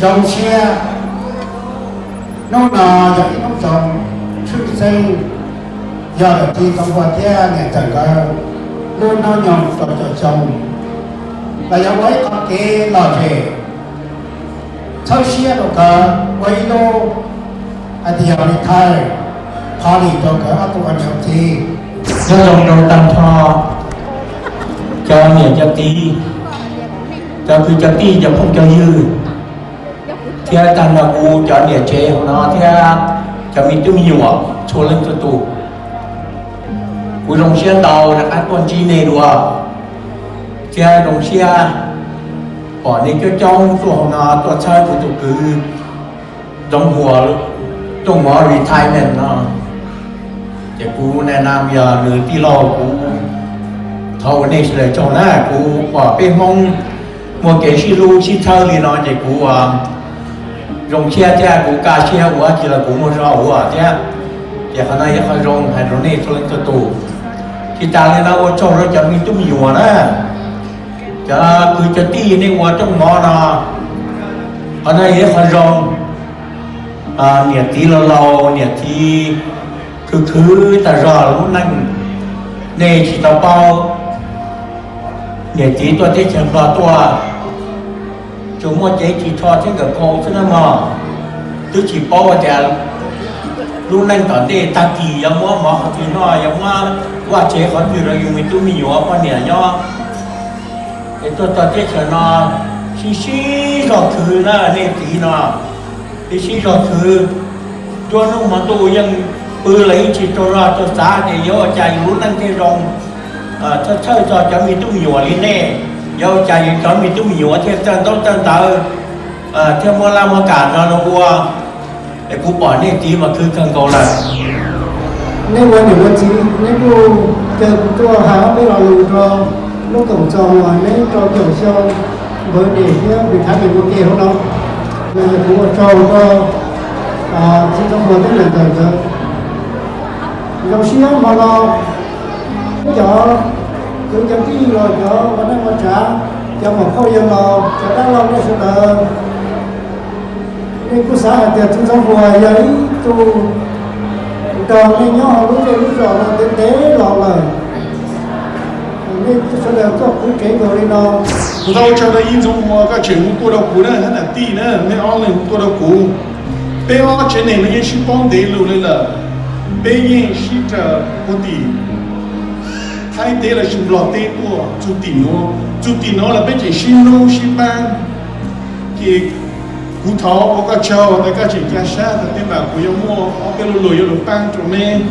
Zoo siab, hnub no yog ib hnub zoo tshwj xeeb, yog lawm txiv Txoov Puag thiab niam ntxawm nkawd lub hnub nyoog rau caum xyoo, los yog ua ib qho kev lom zem txhawb siab rau nkawd ua ib lub hais tias yog retire, qhov li rau nkawd ob tug ua niam txiv. Nyob zoo rau tag nrho cov niam cov txiv, cov kwv cov tij, cov phooj cov ywg, thiab tag nrho kuv cov niam tsev hauv no thiab cov me tub me nyuam txhua leej txhua tus. Kuv zoo siab ntau rov qab tuaj ntsib nej dua, thiab zoo siab pom nej coob coob tuaj hauv no tuaj txhawb kuv tus kwv Ntxoov Huas tuaj mov retirement no. Ces kuv na na yog nws tij laug, kuv thov ua nej sawv daws tsaug na. Kuv pom peb Hmoob muaj kev sib hlub sib txhawb li no ces kuv zoo siab thiab kuv kaj siab ua dab tsi los kuv muaj zog ua thiab. Ces qhov no yog qhov zoo hais rau nej txhua leej txhua tus. Tsis tas li no ua tsaug rau cov me tub me nyuam na, cov kwv cov tij nej ua rooj mov no, qhov no yog qhov zoo. Niam txiv laus laus, niam txiv khwv khwv tag zog lub neej, nej tsis tau paub. Niam txiv tuaj teb chaws Nplog tuaj, tsuas muaj cev ris tsho thiab nkawm khau xwb na mog. Twb tsis paub tias lub neej tom ntej tag kis yuav muab mov qhov twg noj, yuav muab vaj tsev qhov twg rau yus me tub me nyuam poj niam nyob. Es tuaj txog teb chaws no sib sib zog khwv na nej txiv no, sib sib zog khwv. Nruab hnub hmo ntuj yeej pw los yeej tsis tsaug zog tsaug xav tias yuav ua cas yus lub neej thiaj zoo, txhawj txhawj txog cov me tub me nyuam li nej, yuav ua cas yus cov me tub me nyuam thiaj txawj ntaub txawj ntawv, thiaj muaj laj muaj kam no no ua. Es kuv pom nej txiv mas khwv kawg nkaus lawm. Nej ua niam ua txiv, nej kuj caw kuv tuaj hais ob peb lo lus rau lub koom txoos uas neb rau caum xyoo npawg niam thiab vim thav tes ua ke hauv no. Yog kuv ua tsaug rau txiv Txoov Puag thiab niam ntxawm nkawd. Zoo siab hmo no peb cov kwv cov tij los cov ua neej ua tsav, cov muam phauj yawg laus, cov dab laug nej sawv daws, nej kuj xav hais tias txiv Txoov Puag yog ib tug nrog nej nyob hauv lub zej lub zos no ntev ntev los lawm. Nej sawv daws tuaj puv tsev nkaus li no. Kuv thov ua tsaug rau Yij Ntxoov Huas, koj tseem hu tuaj rau kuv na, hab nam tij na, nej ob leeg hu tuaj rau kuv. Peb ob tsev neeg no yeej sib paub ntev lug li lawm. Peb yeej sib raws puag tim Thaib teb los sis Nplog teb tuaj txug tim nuav, txug tim nuav los peb tseem sib hlub sib paab. Ces kuv thov ua koj tsaug tas koj tseem ca sab tas tej zaum kuv yuav muaj ob peb lo lus yuav lug paab rau meb.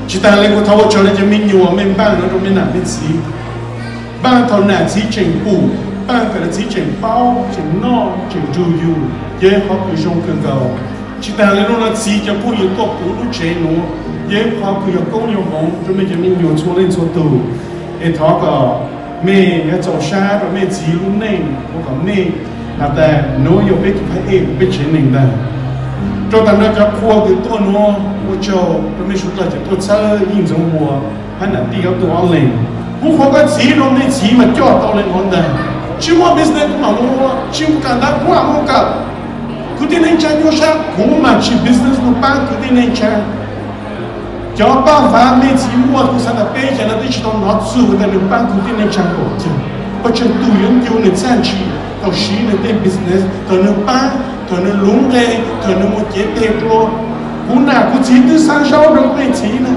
Tsis tas li kuv thov ua tsaug rau cov me nyuam mej npaaj nuav rau mej nam mej txiv. Npaaj thaum nam txiv tseem pum, npaaj thaum nam txiv tseem paub, tseem noj, tseem nrug yug, yog ib qhov kws zoo kawg nkaus. Tsis tas li hnub no txiv cov phooj ywg tuaj puv lub tsev nuav, yog ib qhov kws yog koob yog hmoov rau mej cov me nyuam txhua leej txhua tug. Es thov kom mej yuav txaus sab rau mej txiv lub neej, ua kom mej has tas nuav yog peb tug phab ej peb tsev neeg ntag. Rau taag nrho cov qhua kws tuaj nuav, ua tsaug rau mej suav dlawg cov tuaj txhawb Yij Ntxoov Huas hab nam tij ob tug ob leeg. Kuv qhuas koj txiv rau mej txiv mas coj tau le nuav ntag. Tsis muaj business kuv mam muab, tsis muaj kawm ntawv kuv mam muab kawm. Kwv tij neej tsaa nyuaj sab kuv mam tsis business lug paab kwv tij neej tsaa. Cov paj vav mej txiv muaj kuv xaav tas peb cov no twb tsis tau nov txug tas nwg paab kwv tij neej tsaa npaum caag. Puas tsawg tug yuav ncu nwg txhaj ntshis thaum siv nwg tej business, thaum nwg paab, thaum nwg luv nqe, thaum nwg mus cev teg dlua. Kuv nam kuv txiv twb xaav zaub rau mej txiv na.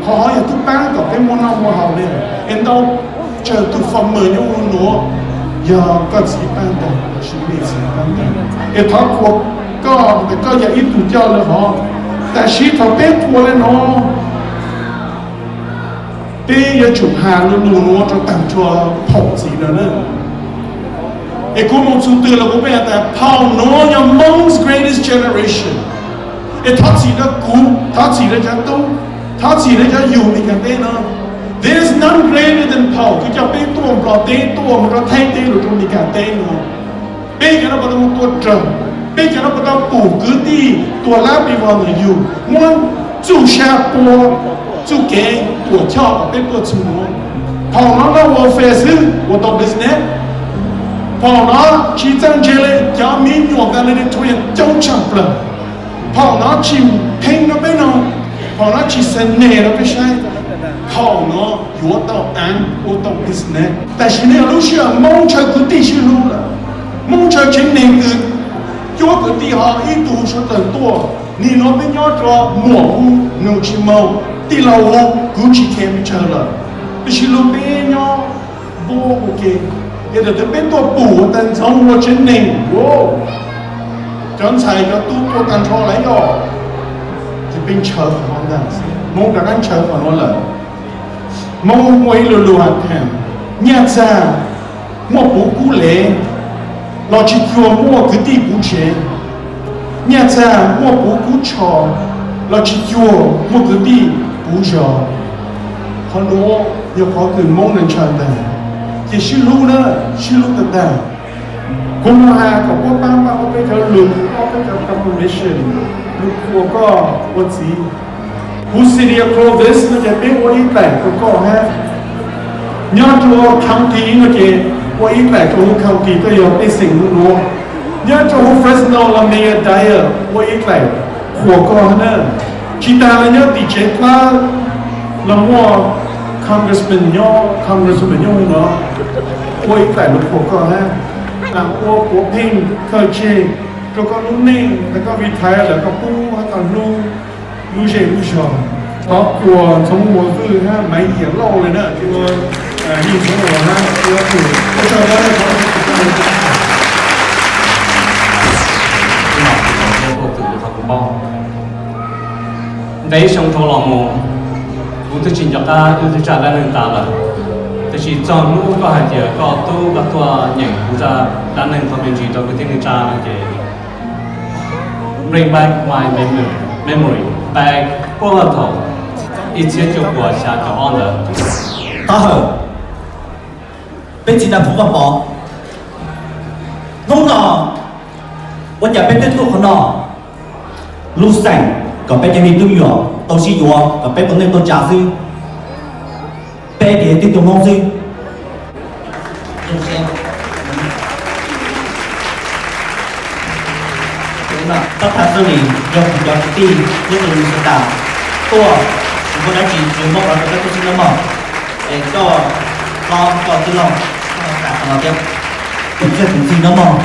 Qhov hov yog twb paab kom peb muaj noj muaj haus le. Es ntau tsawg tug farmer nyob huv nuav, yog koj txiv paab ntag lossis mej txiv paab ntag. Es thov qhuas koj tas koj yog ib tug coj lawv hov. Tam sim thaum peb qhuas le nuav, peb yuav tsum has lug lug nuav rau taag nrho phaum txiv lawm na. Es kuv moog txug twg los kuv peb has tas phaum nuav yog most greatest generation. Es thov txim rau kuv, thov txim rau cov tub, thov txim rau cov yug Meskas teb no. There is none greater than phaum kws coj peb tuaj Nplog teb, tuaj moog rau Thaib teb, lug rau Meskas teb no. Peb cov no puas tau moog tua rog, peb cov no puas tau pum kwv tij tua lab pes vog ntawm yug, muab txuj sa pua txuj kev tuam choj kom peb tuaj txug nuav. Phaum no noj welfare xwb ua tau business. Phaum no tsis txawj ntse le, cov miv Valedictorian coob tshaj plaws. Thaum no tsis pheej rau peb no, thaum no tsis xa nes rau peb saib, thaum no yuav tau av ua tau business. Tam sim no lub sij hawm Hmoob ntshaw kwv tij sib hlub lawm, Hmoob ntshaw tsev neeg, kwv, cuab kwv tij ho ib tug suav dawg tuaj. Nim no peb nyob rau muam hu nug tsis moog, tij laug hu kuv tsis kheev peb ntshaw lawm. Peb sib hlub peb nyob npuab ua ke, yog thaum twg peb tuaj pum ua tag ntxoov ua tsev neeg, cov ntxhais cov tub tuaj tag nrho lawm yog, ces peb ntshaw qhov no ntag. Hmoob rov qab ntshaw qhov no lawm. Hmoob muaj ib lo lus hais tias, nyaj txag muaj puv kub lev, los tsis cuag muaj kwv tij puv tsev. Nyaj txag muaj puv kub tsho, los tsis cuag muaj kwv tij puv zos. Qhov nuav yog qhov kws Hmoob ntshaw ntag, ces sib hlub na, sib hlub tag tag. Kuv mus has kom puab paab paab ob peb cov lug, ob peb cov confirmation, lug qhuas koj ua txiv. Huv City of Clovis no ces peb ua ib daim rua koj hab. Nyob rua county no ces ua ib daim rua huv county, koj yog pej xeem huv nuav. Nyob rua huv Fresno los Mayor Dyer ua ib daim qhuas koj hab na. Tsis tas le nyob tim tsev dlawb los muaj congressman nyob, congresswoman nyob huv nuav, ua ib daim lug qhuas koj hab. Ua puav pheej kawg tseg rua koj lub neej, koj retire lawm koj pub hab koj hlub lub zej lub zog. Thov qhuas Ntxoov Muas Vwj hab Maiv Yias Lauj le na, ua Yij Ntxoov Muas hab ua tug ua tsaug dab neeg. Ntev xyoo dhau los mus, kuv twb tsis nco qab wb tug tsaj dab neeg tas lawm, tab sis txog hnub koj hais tias koj tub koj tuaj nyeem kuv tsaj dab neeg qhov me ntsis rau kwv tij neej tsa no ces bring back my memory, memory back puag thaum ib txhiab cuaj puas xya caum ob ntawd. Taub hawm, peb txiv Nais Phoo Vaj Pov, hnub no ua cas peb twb tuaj qhov no, lub xeem kom peb cov me tub me nyuam tau sib yuav kom peb tau neej tau tsa xwb, peb ces tib tug Hmoob xwb. Pab thav xab nis yog kuv cov kwv tij nyob rau Minnesota tuaj, kuv muaj dab tsi tsis muab qhov rau peb tub xwb nawb mog. Es koj, koj tij laug, koj tas qhov no thiab, tus txiaj tus ntsig nawb mog.